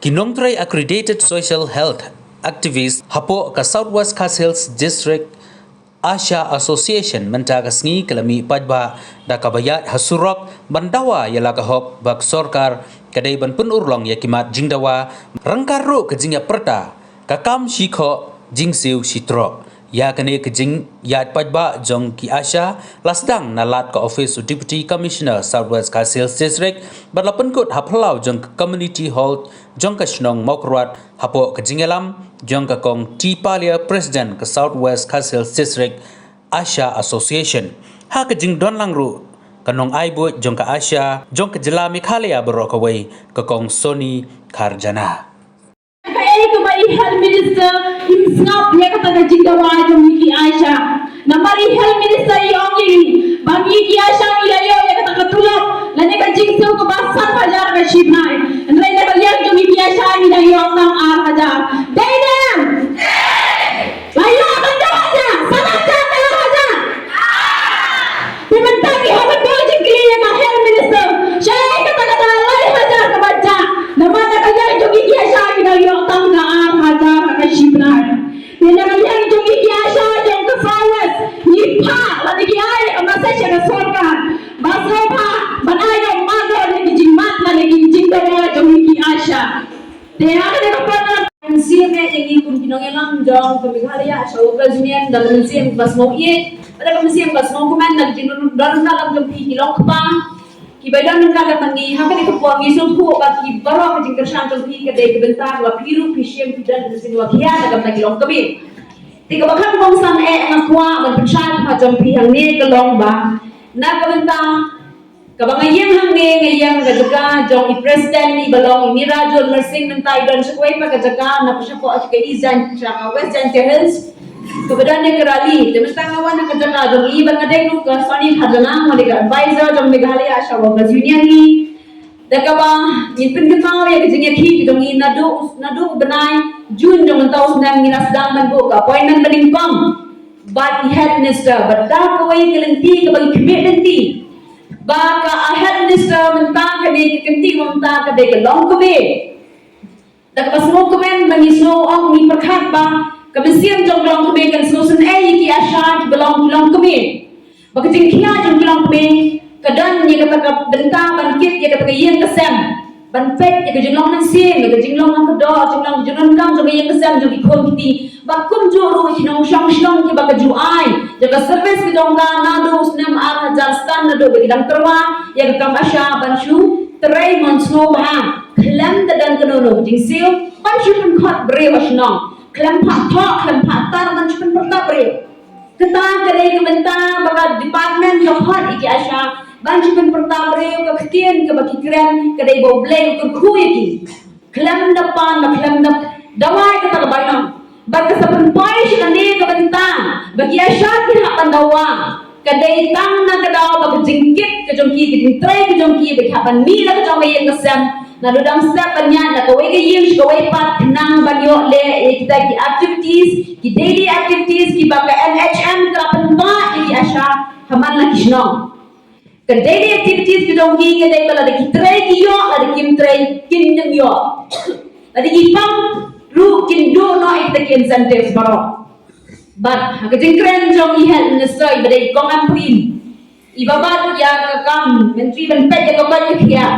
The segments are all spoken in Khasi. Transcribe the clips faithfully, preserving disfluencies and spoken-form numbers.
Ki nongtrei accredited social health activist hapoh ka South West Khasi Hills District ASHA Association mynta ka sngi ka la mih paidbah da kaba ïaid ha surok ban dawa ïa la ka hok ba ka sorkar ka dei ban pynurlong ïa ki mat jingdawa, ryngkat ruh ka jingïapyrta ka kam shi khoh jingsiew shi trok. Ïa kane ka jingïaid paidbah jong ki ASHA la sdang na lad ka office u Deputy Commissioner South West Khasi Hills District bad la pynkut ha phyllaw jong ka Community Hall jong ka shnong Mawkyrwat hapoh ka jingïalam jong ka Kong T Palia, President ka South West Khasi Hills District ASHA Association. Ha ka jingdon lang ruh ka nongai buit jong ka ASHA jong ka jylla Meghalaya baroh kawei, ka Kong Sony Kharjana. Kaei kaba i Health Minister im sngap ïa kata ka jingdawa jong ngi ki ASHA. Namar i Health Minister i ong ïa ngi ba ngi ki ASHA ngi la ïoh ïa kata ka tulop lane ka jingsiew kaba san hajar ka shi bnai. Hynrei na ka liang jong ngi ki ASHA ngi dang ïoh tang ar hajar. Dei ne em? Ba ïoh tang ar hajar, san hajar, ar hajar. Te mynta ngi hap ban buh jingkylli ïa ka Health Minister. Shaei kata ka lai hajar kaba jah? Namar na ka liang jong ngi ki ASHA ngi dang ïoh tang ka ar hajar ha ka shi bnai. Te na ka liang jong ngi ki ASHA jong ka South West ngi phah lane ngi ai ka message ïa ka sorkar ba sngewbha ban ai ïa u mardor ïa ki jingmat lane ki jingdawa jong ngi ki ASHA. Te ha kane ka por, mynsiem eh ïa ngi kum ki nongïalam jong ka Meghalaya ASHA Workers Union da ka mynsiem ba sngewbha ïeit bad da ka mynsiem ba sngewkmen na ka jingdon ryngkat jong phi ki longkpa kiba don ryngkat bad ngi ha kane ka por. Ngi sngewthuh ba ki baroh ka jingkyrshan jong phi ka dei ka bynta kaba phi ruh phi shim phi don ka mynsiem ba khia na ka bynta ki longkmie. Te kaba kham kongsan eh nga kwah ban pynshai ha jong phi hangne ka long ba na ka bynta kaba nga ïeng hangne nga ïeng ka jaka jong i President iba long i Mira Jewel Myrsing, mynta i don sha kawei pat ka jaka na ka shapoh ka East Jain-, sha ka West Jaintia Hills. Kaba don ïa ka rally, te mynta nga wan ha ka jaka jong i bad nga dei ruh ka Sony Kharjana, nga dei ka advisor jong Meghalaya ASHA Workers Union hi. Da kaba ngin pynkynmaw ïa ka jingïakhih ka jong i naduh, naduh u bnai June jong mynta u snem ngi la sdang ban buh ka appointment banyngkong bad i Health Minister bad da kawei ka lynti kaba ngi khmih lynti ba ka, ah, Health Minister mynta kane ka kynti mynta ka dei ka longkmie. Da kaba sngewkmen ba ngi sngew ong ngi pyrkhat ba ka mynsiem jong ka longkmie kan sngewsynei ïa ki ASHA kiba long ki longkmie. Ba ka jingkhia jong ki longkmie ka don ïa kata ka bynta ban kit ïa kata ka ïing ka sem. Ban peit ïa ka jinglong mynsiem, ïa ka jinglong kaba doh, jinglong ka jingdonkam jong ka ïing ka sem jong ki khun ki kti. Bad kumjuh ruh ki nongshong shnong kiba ka ju ai ïa ka service ka jong ka naduh u snem ar hajar san naduh ba ki dang tyrwa ïa ka kam ASHA ban shu trei mon sngewbha. Khlem da don kano kano ka jingsiew ban shu pynkhot briew ha shnong. Khlem phah thoh, khlem phah tar ban shu pynpyrta briew. Kata ka dei ka bynta ba ka department ka khot ïa ki ASHA ban shu pynpyrta briew. Ka ktien kaba ki kren ka dei ba U Blei u kyrkhu ïa ki. Khlem da pan, ba khlem da dawa ïa kata ka bainong. Bad ka sa pynpoi sha kane ka bynta ba ki ASHA ki hap ban dawa. Ka dei tang na ka daw ba ka jingkit ka jong ki, ka jingtrei ka jong ki, ba ki hap ban mih la ka jong ka ïing ka sem. Naduh dang step ban ïaid na kawei ka ïing sha kawei pat, khnang ban ïoh leh ïa kita ki activities, ki daily activities kiba ka N H M ka la pynbha ïa ki ASHA ha man la ki shnong. Ka daily activities ka jong ki ka dei ba lada ki trei ki ïoh, lada kim trei kin nym ïoh. Lada ki pang ruh kin duh noh ïa kita ki incentives baroh. Bad ha ka jingkren jong i Health Minister iba dei i Kong Ampareen, iba bat ïa ka kam Myntri ban peit ïa ka koit ka khiah.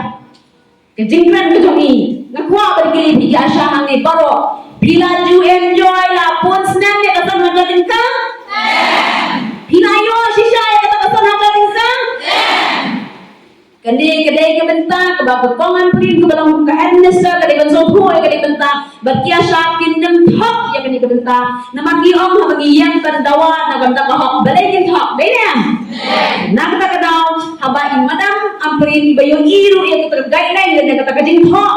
Ka jingkren ka jong i, nga kwah ban kylli phi ki ASHA hangne baroh. Phi la ju enjoy la bun snem ïa ka san hajar tyngka? Phi la ïoh shisha ïa kata ka san hajar tyngka? Kane ka dei ka bynta kaba ka Kong Ampareen kaba long ka Health Minister ka dei ban sngewthuh ïa kane ka bynta. Bad ki ASHA kin nym thok ïa kane ka bynta. Namar ki ong haba ngi ïeng ban dawa na ka bynta ka hok, balei kin thok? Dei ne em? Na kata ka daw haba i Madam Ampareen iba ïohi ruh ïa kata ka guideline lane kata ka jingthok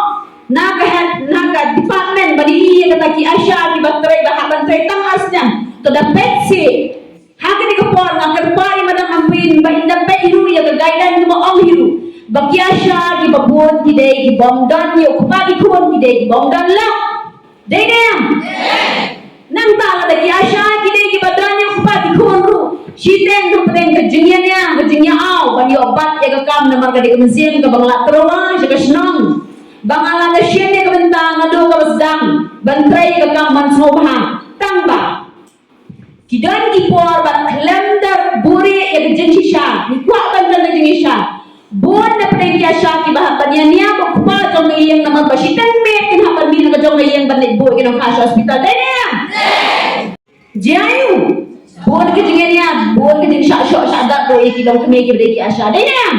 na ka health, na ka department ba ïohi ïa kata ki ASHA kiba trei ba hap ban trei tang ar snem. To da peit seh. Ha kane ka por nga kyrpad ïa Madam Ampareen ba ynda peit ruh ïa ka guideline kaba ong hi ruh ba ki ASHA kiba bun ki dei ki bym don ïa u kpa ki khun, ki dei ki bym don lok. Dei ne em? Nangta lada ki ASHA ki dei kiba don ïa u kpa ki khun ruh, shiteng hapdeng ka jingïania, ka jingïa-aw ban ïoh bat ïa ka kam namar ka dei ka mynsiem kaba nga la tyrwa sha ka shnong. Ba nga la leh shen ïa ka bynta nga ban trei ka kam ban sngewbha. Tang ba ki don ki por ba khlem da buhrieh ïa ka jingshisha, ngi kwah ban don ka jingshisha. Bun na pdeng ki ASHA kiba hap ban ïania bad u kpa jong ka ïing namar ba shiteng miet kin hap ban mih na ka jong ka ïing ban leit buh ïa ki nongkha sha hospital. Dei ne em? Jia aiu? Bun ka jingïania, bun ka jingshah shoh shah dat ruh ïa ki longkmie kiba dei ki ASHA. Dei ne em?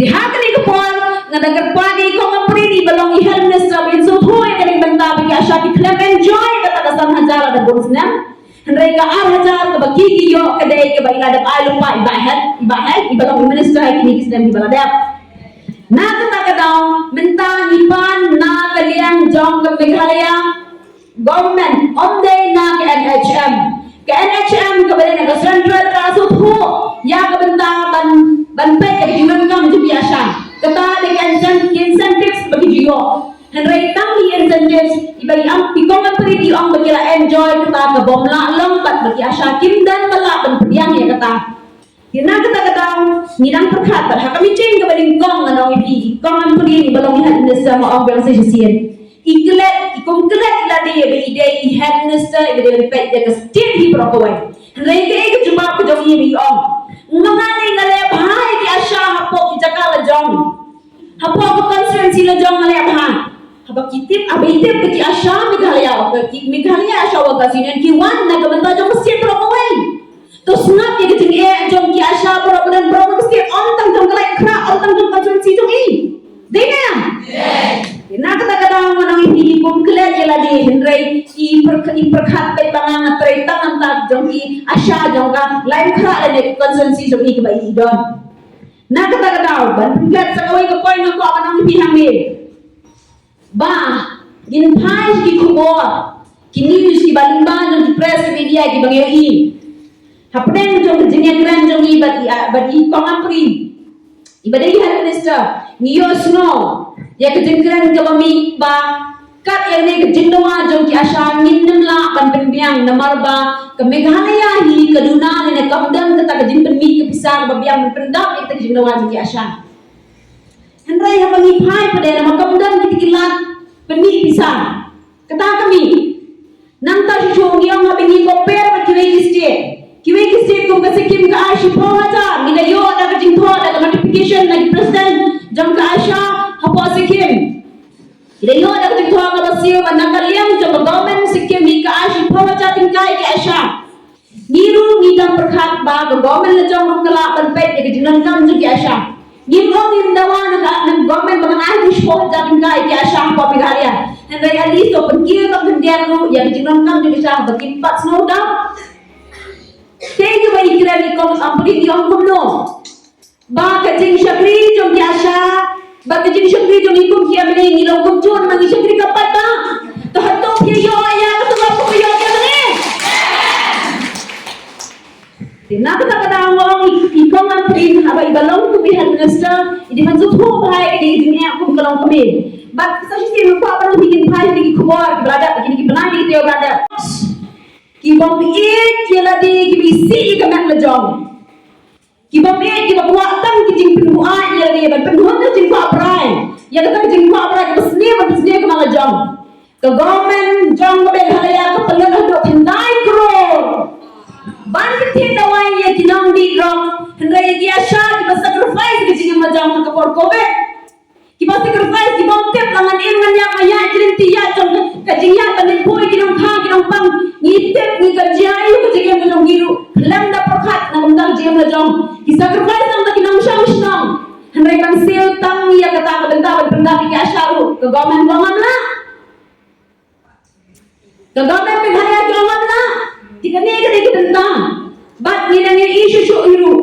Te ha kane ka por nga da kyrpad ïa i Kong Ampareen iba long i Health Minister ba in sngewthuh ïa kane ka bynta ba ki ASHA ki khlem enjoy kata ka san hajar lada bun snem. Hynrei ka ar hajar kaba ki ki ïoh ka dei kaba i la dep ai lypa i Bah Health, i Bah Health iba long i Minister ha kine ki snem kiba la dep. Na kata ka daw mynta ngi pan na ka liang jong ka Meghalaya Government, ym dei na ka NHM. Ka NHM kaba dei na ka Central ka la sngewthuh ïa ka bynta ban, ban peit ïa ka jingdonkam jong ki ASHA. Kata dei ka incen-, incentives ba ki ju ïoh. Hynrei tang ki incentives iba i Kong Ampareen i ong ba ki la enjoy kata ka bym lah long bad ba ki ASHA kim don ba lah ban pdiang ïa kata. Te na kata ka daw ngi dang pyrkhat bad ha ka meeting kaba nyngkong ngan ong ïa phi, i Kong Ampareen iba long i Health Minister nga ong biang sa shisien. I klet, i kum klet i la dei ba i dei i Health Minister iba dei ban peit ïa ka state hi baroh kawei. Hynrei kaei ka jubab ka jong i ba i ong, nga nga dei nga leh bha ïa ki ASHA hapoh ki jaka la jong. Hapoh ka constituency la jong nga leh bha. Haba ki tip, haba i tip ba ki ASHA Meghalaya, ba ki Meghalaya ASHA Workers Union ki wan na ka bynta jong ka state baroh kawei. To sngap ïa ka jingeh jong ki ASHA baroh ba don baroh ba ka state, ym tang jong ka Laitkhrah, ym tang jong ka constituency jong i. Dei ne em? Dei. Na kata ka daw ngan ong ïa phi, i kum klet i la dei, hynrei i pyrkhat, i pyrkhat beit ba nga nga trei tang nangta jong ki ASHA jong ka Laitkhrah lane ka constituency jong i kaba i don. Na kata ka daw ban pynklet sa kawei ka point nga kwah ban ong ïa phi hangne. Ba ngin phai ki khubor, ki news kiba lyngba jong ki press media kiba ngi ïohi. Hapdeng jong ka jingïakren jong i bad i, bad i Kong Ampareen iba dei i Health Minister, ngi ïohsngew ïa ka jingkren kaba mih ba kat ïa kane ka jingdawa jong ki ASHA ngin nym lah ban pynbiang namar ba ka Meghalaya hi ka duna ne kam don kata ka jingpynmih ka pisa kaba biang ban pyndap ïa kata ka jingdawa jong ki ASHA. Hynrei haba ngi phai pat de namar kam don kita ki lad pynmih pisa. Kata ka mih. Nangta shuh shuh ngi ong haba ngi compare bad kiwei ki state. Kiwei ki state kum ka Sikkim ka ai shiphew hajar, ngi la ïoh da ka jingthoh da ka notification na ki president jong ka ASHA hapoh Sikkim. Ngi la ïoh da ka jingthoh kaba siew ba na ka liang jong ka government Sikkim hi ka ai shiphew hajar tyngka ïa ki ASHA. Ngi ruh ngi dang pyrkhat ba ka government la jong ruh ka lah ban peit ïa ka jingdonkam jong ki ASHA. Ngim ong ngim dawa na ka, na ka government ba kan ai ruh shiphew hajar tyngka ïa ki ASHA hapoh Meghalaya. Hynrei at least to pynkiew tang khyndiat ruh ïa ka jingdonkam jong ki ASHA ba kim pat sngewdap. Te ïa ba i kren i Kong Ampareen i ong kumno? Ba ka jingshakri jong ki ASHA, ba ka jingshakri jong ngi kum ki MLA ngi long kumjuh namar ngi shakri ka paidbah. To hato phi ïoh ïa ka tulop kaba ïoh ki MLA? Te na kata ka daw nga ong i, i Kong Ampareen haba i ba long kum i Health Minister i dei ban sngewthuh bha ïa ka jingeh kum ka longkmie. Bad sa shisien nga kwah ban ong phi, ngin phai ïa ki khubor kiba la dep, ki bnai ki taïew ba la dep. Ki bym ïeit ïa lade, kiba isih ïa ka met la jong. Kiba mih, kiba kwah tang ki jingpynbuaid ïa lade, ban pynhun ka jingkwah brai. Ïa kata ka jingkwah brai kaba sniew, ban pynsniew ka met la jong. Ka government jong ka Meghalaya ka pynlut haduh khyndai klur ban pynthie dawai ïa ki nongdih drok. Hynrei ïa ki ASHA kiba sacrifice ka jingim la jong ha ka por covid. Kiba sacrifice, kiba ym tip la ngan im ngan ïap, nga ïaid ki lynti ïaid jong ka jingïaid ban leit buh ïa ki nongkha ki nongpang. Ngi tip ngi ka jia ïa ka jingim ka jong ngi ruh. Khlem da pyrkhat na ka bynta ka jingim la jong. Ki sacrifice nangta ki nongshong shnong. Hynrei ban siew tang ïa kata ka bynta ban pyndap ïa ki ASHA ruh ka government ka ong ngam lah. Ka government Meghalaya ka ong ngam lah. Te kane ka dei ka bynta. Bad ngi dang ïohi shuh shuh hi ruh.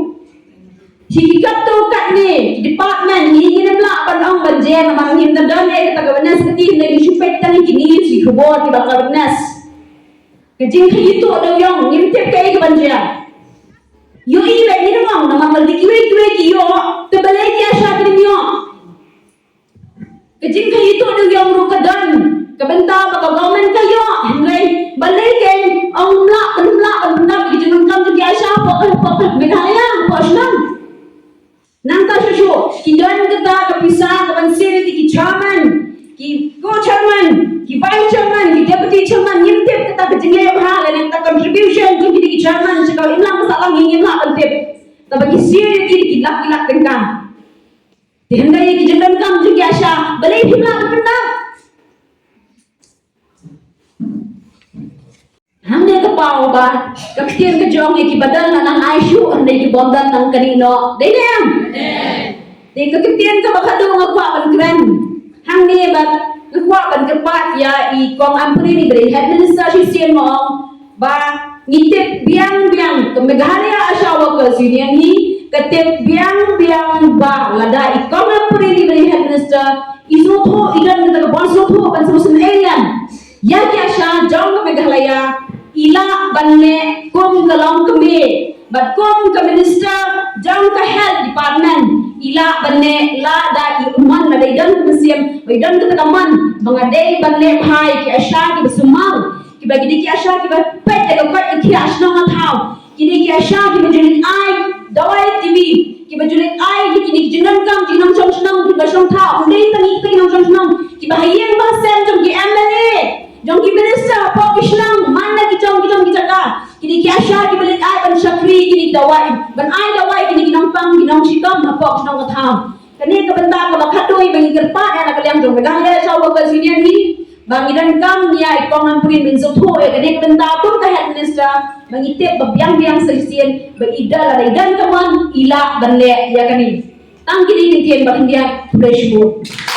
Hi ki katto katne ki department ngi ngim lah ban ong ban jer namar ngim da don ïa kata ka awareness kati, hynrei ngi shu peit tang ïa kine ki khubor kiba ka awareness. Ka jingkhih ïa uto u dewïong ngim tip kaei kaban jia. Ïohi beit, ngi ong namar lada kiwei kiwei ki ïoh, te balei ki ASHA kim ïoh. Ka jingkhih ïa uto u dewïong ruh ka don, ka bynta ba ka government ka ïoh, hynrei balei kein ong ym lah, ym lah ban pyndap ïa ka jingdonkam jong ki ASHA hapoh, hapoh Meghalaya, hapoh shnong. Nangta shuh shuh ki don kata ka pisa kaban siew ïa ki chairman, ki Chairman, ki vice chairman, ki deputy chairman, ngim tip kata ka jingleh bha lane kata contribution jong kine ki chairman sha ka imlang ka sahlang, ngim lah ban tip. Tangba ki siew ïa ki da ki lak ki lak tyngka. Te hynrei ïa ki jingdonkam jong ki ASHA balei phim lah ban pyndap? Hangne ka paw ba ka ktien ka jong ïa kiba don la nang ai shuh, hynrei ki bym don nang kane noh. Dei ne em? Te ka ktien kaba khadduh nga kwah ban kren hangne, ba nga kwah ban kyrpad ïa i Kong Ampareen, i ba dei Head Minister shisien, ma ong ba ngi tip biang biang, ka Meghalaya ASHA Workers Union hi ka tip biang biang ba lada i Kong Ampareen i ba dei Head Minister, i sngewthuh, i don kata ka bor sngewthuh ban sngewsynei ïa ki ASHA jong ka Meghalaya, i lah ban leh kum ka longkmie bad kum ka Minister jong ka Health Department, i lah ban leh lada i mon, lada i don ka mynsiem, ba i don kata ka mon ba nga dei ban leh bha ïa ki ASHA kiba sumar, kiba, kine ki ASHA kiba peit ïa ka koit ka khiah shnong ka thaw, kine ki ASHA kiba ju leit ai dawai T B, kiba ju leit ai ïa kine ki jingdonkam jong ki nongshong shnong, kiba shong thaw, hynrei tang ïa kita ki nongshong shnong kiba ha ïing ba ha sem jong ki MLA, jong ki minister hapoh ki shnong, man la ki jong, ki jong ki jaka, kine ki ASHA kiba leit ai ban shakri kine ki dawai, ban ai dawai kine ki nongpang, ki nongshitom hapoh ki shnong ka thaw. Kane ka bynta kaba khadduh ba ngi kyrpad ïa na ka liang jong ka Meghalaya ASHA Workers Union hi, ba ngi donkam ïa i Kong Ampareen ban sngewthuh ïa kane ka bynta kum ka Head Minister, ba ngi tip ba biang biang sa shisien ba i da, lada i don ka mon, i lah ban leh ïa kane. Tang kine ki ktien ba khyndiat, khublei shibun.